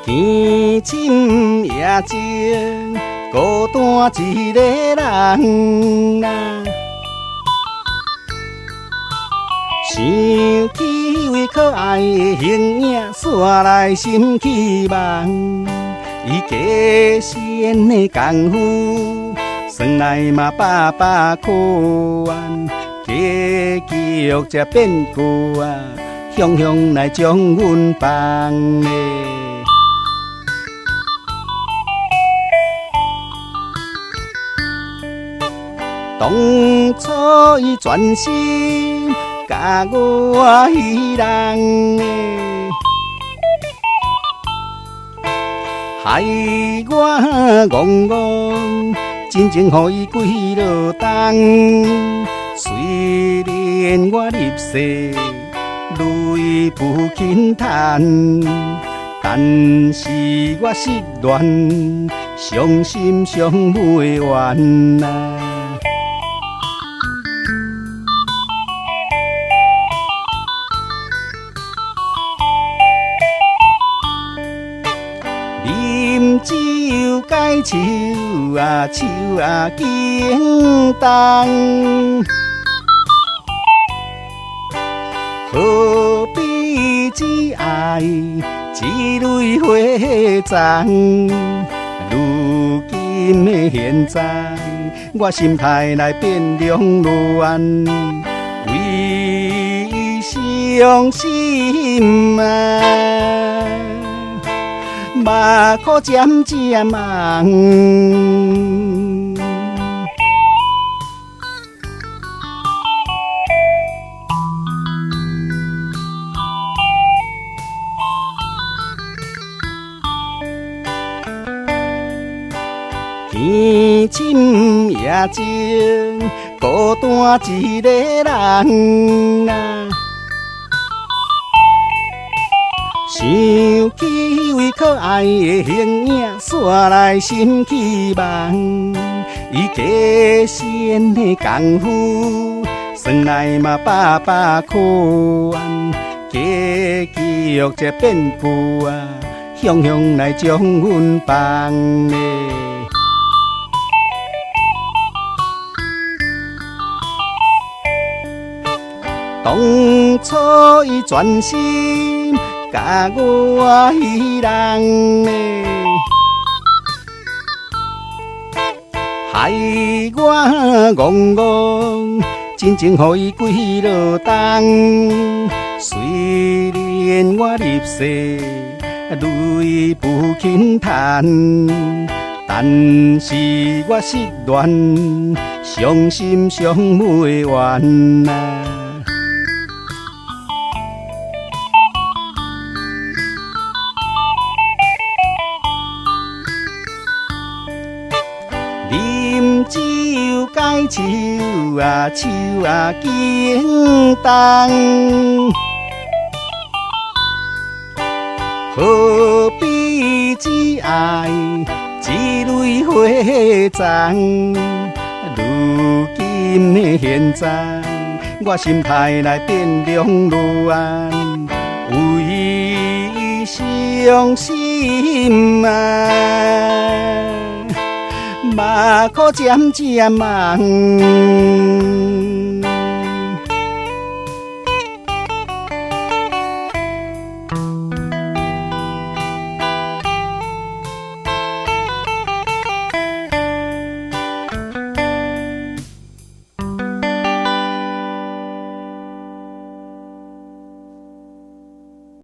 天深夜静，孤單一个人啊。想起位可愛的形影，煞來心去夢。伊加仙的功夫，算來嘛百百款。結局才變故啊，雄雄來將阮放咧。當初伊專心共我彼人咧，害我戆戆，真情予伊幾落重。雖然我入世淚不輕彈，但是我失戀，傷心傷袂完啊。啉酒解愁啊，手啊緊重，何必只愛一蕊花叢？如今的現在，我心態來變兩亂，為伊傷心啊，目眶漸漸紅。天深夜靜，孤單一个人啊。想起位可愛的形影，煞來心去夢。伊加仙的功夫，算來嘛百百款。結局才變故啊，雄雄來將阮放咧。當初伊專心共我彼人咧，害我戆戆，真情予伊幾落重。雖然我入世淚不輕彈，但是我失戀，傷心傷袂完啊。啉酒解愁啊，手啊緊重，何必只愛一蕊花叢？如今的現在，我心態來變兩亂，為伊傷心啊，目眶漸漸紅。